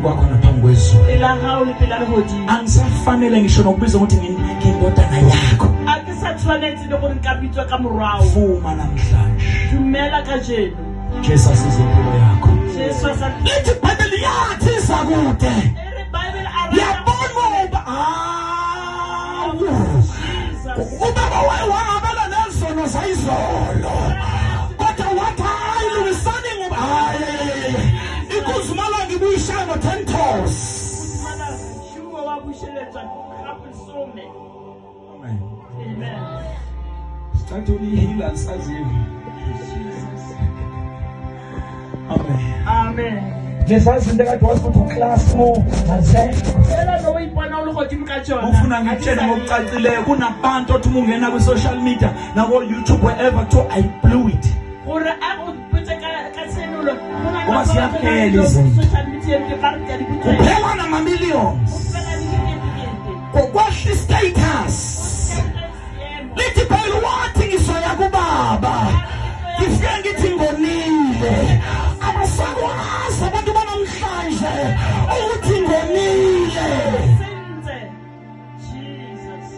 Phambi kwakho naphambi kwezulu. Pela hao le pela lehodimo. Angisafanele ngisho nokubiza ukuthi ngiyindodana yakho. A ke sa tshwanetse le gore nka bitswa ka morwao. Vuma namhlanje. Dumela kajeno. Jesu asize impilo yakho. Jesu a sa Lithi iBhayibheli yathi iza kude. E re Bible a re Yabona uba awu. Jesus. Ubaba waye wangabela nezono zayizolo. Kodwa wathi hayi lungisani ngoba hayi ikuzumalanga ibuyishaya ngo-10 toes. Mana shuwa wa busheletswa ga lesome. Amen. Amen. Sicela ulihila lisaziwe. Jesus. Amen. Amen. Lesazi into ekade wazi ukuthi uclass mo asekho. Fela no o ipona o le godimo ka tsona. Ufuna ngikutshele ngokucacileyo kunabantu othi uma ungena kwi-social media nako-YouTube wherever kuthiwa I blew it. Gore a o botse ka ka tshenolo. Go na le Ngoba batho ba ziyaphela tsenang dilo izinto. social media ke ba re ke a di butswela. Kuphela nama-millions. Go fela le diketekete. Kwehla i-status. Seemo. Lithi phela wathi ngizoya kubaba. Ngifike ngithi ngonile. Abasakwazi abantu banamhlanje ukuthi ngonile. Sentse. Jesus.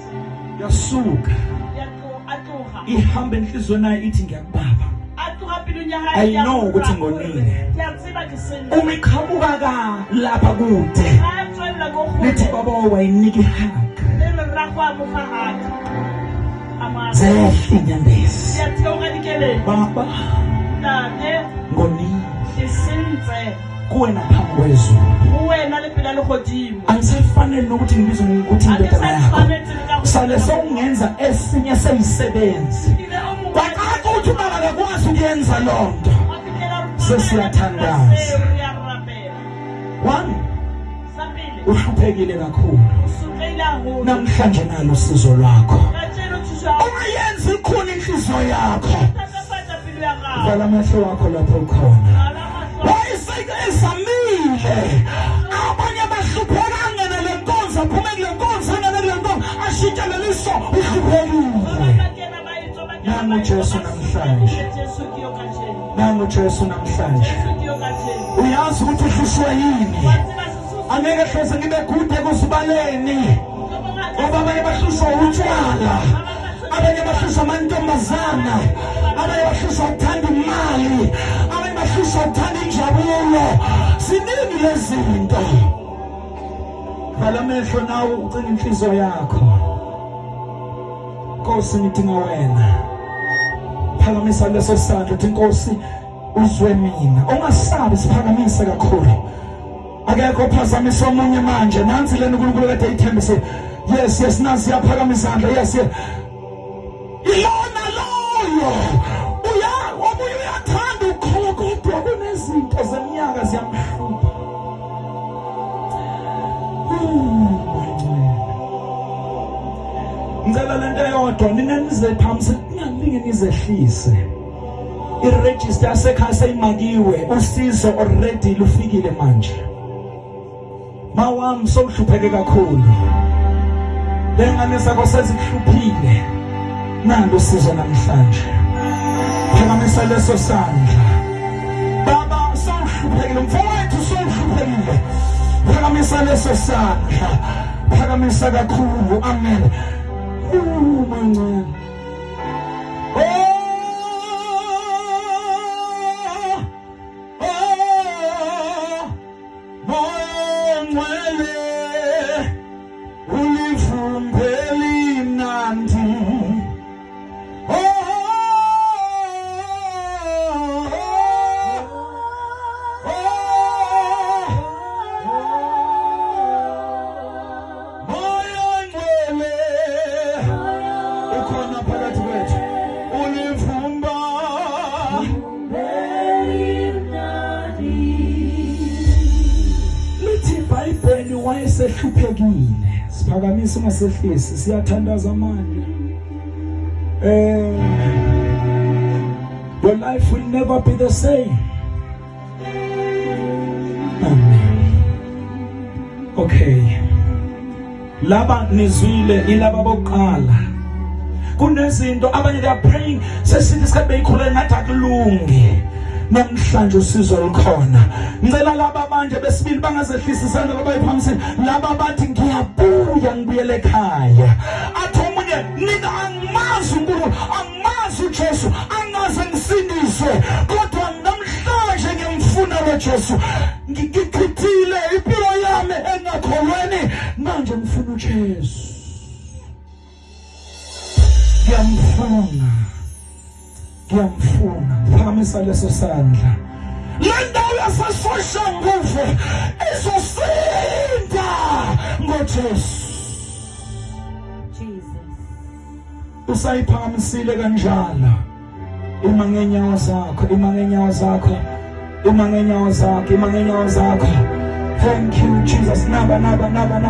Yasuka Ya tlo a tloga. ihamba enhliziyweni nayo ithi ngiyakubaba. A tloga pelong ya hae. I ya know utlwa ukuthi ngonile. Ke a tseba ke sentse. Uma iqhamuka ka lapha kude Ha a tswella ko lithi kgole. baba wayinika ihug. Le re rragwe a mo fa hug. A mo aka. Zehla inyembezi. Di a theoga dikeledi. Baba Ntate, ngonile ke sentse. kuwena phambi kwezulu. Go wena le pela legodimo. Angisafanele nokuthi ngibizwe ngokuthi A ke indodana sa yakho. tshwanetse le ka go- Sale sewungenza esinye seyisebenzi. Ebile o mongwe Kwacaca ukuthi ubaba akakwazi ukuyenza loo nto. wa fitlhela re Sesiyathandaza. Seo re a rapela. One, Sa pele, uhluphekile kakhulu. o sotlehile haholo. Namhlanje nalo usizo lwakho. Kajeno thuso ya hao. Ungayenzi ikhona inhliziyo yakho. Thatafatsa pelo ya gago. Vala amehlo wakho lapho ukhona. Vala mahlo. Wayesezamile. Abanye bahlupheka angene le nkonzo, aphume kule nkonzo, angene kule nkonzo, ashintshe leliso, Ba bang uhluphekile. ba kena ba etswa, ba kena Nangu ba etswa, Jesu ba namhlanje. sotlehile. Jesu ke yo kajeno. Nangu Jesu namhlanje. Jesu ke yo kajeno. Uyazi ukuthi uhlushwe yini? Wa tseba sesosa. Angeke hleze ngibe kude kuzibaleni. Mohlomong a ka- Ngoba abanye bahlushwa utshwala, abanye bahlushwa amantombazana, abanye bahlushwa ukuthanda imali, abanye bahlushwa ukuthanda injabulo. Ziningi lezi zinto. Vala amehlo nawe ucinge inhliziyo yakho. Nkosi ngidinga wena. Phakamisa leso sandla uthi Nkosi uzwe mina. Ungasabi siphakamise kakhulu. Akekho ophazamisa omunye manje. Nansi lena uNkulunkulu kade eyithembise. Yes, yes, nansi yaphakamisa izandla. Yes, yes. Ilona loyo. Uya omunye uyathanda ukukholwa kodwa kunezinto zeminyaka ziyamhlupha. Ngcwele. Ngicela lento eyodwa nina nize phambi ningalinge nizehlise. Iregister yasekhaya seyimakiwe, usizo already lufikile manje. Mawami sowuhlupheke kakhulu. Lengane sakho sezikuhluphile. Nalo usizo namhlanje. Phakamisa leso sandla. Baba sowuhluphekile, mfowethu sowuhluphekile. Phakamisa leso sandla. Phakamisa kakhulu. Amen. Mangcwele. Oh! Oh! Moya ongcwele ulivumbe limnandi. Oh! Oh! Moya ongcwele ukhona phakathi kwethu ulivumba. Lithi iBhayibheli wayesehluphekile. Siphakamisa ungasehlisi, siyathandaza manje. Your life will never be the same. Amen. Okay. Laba nizwile ilaba bokuqala. Kunezinto abanye they are praying sesithi isikhathi beyikhuleka ngathi akulungi. Namhlanje usizo lukhona. Ngicela laba manje besibili bangazehlisa isandla bayiphamisile. Laba bathi ngiyabuya ngibuyele ekhaya. Athi omunye mina angimazi uNkulunkulu, angimazi uJesu, angaze ngisindiswe, kodwa namhlanje ngiyamfuna lo Jesu. Ngichithile impilo yami engakholweni, manje ngifuna uJesu. Ngiyamfuna. Ngiyamfuna. Phakamisa leso sandla. Le ndawo yaseSoshanguve izosinda ngoJesu. Jesus. Usayiphakamisile kanjalo. Ima ngenyawo zakho, ima ngenyawo zakho, ima ngenyawo zakho, ima ngenyawo zakho. Thank you Jesus. Naba naba naba.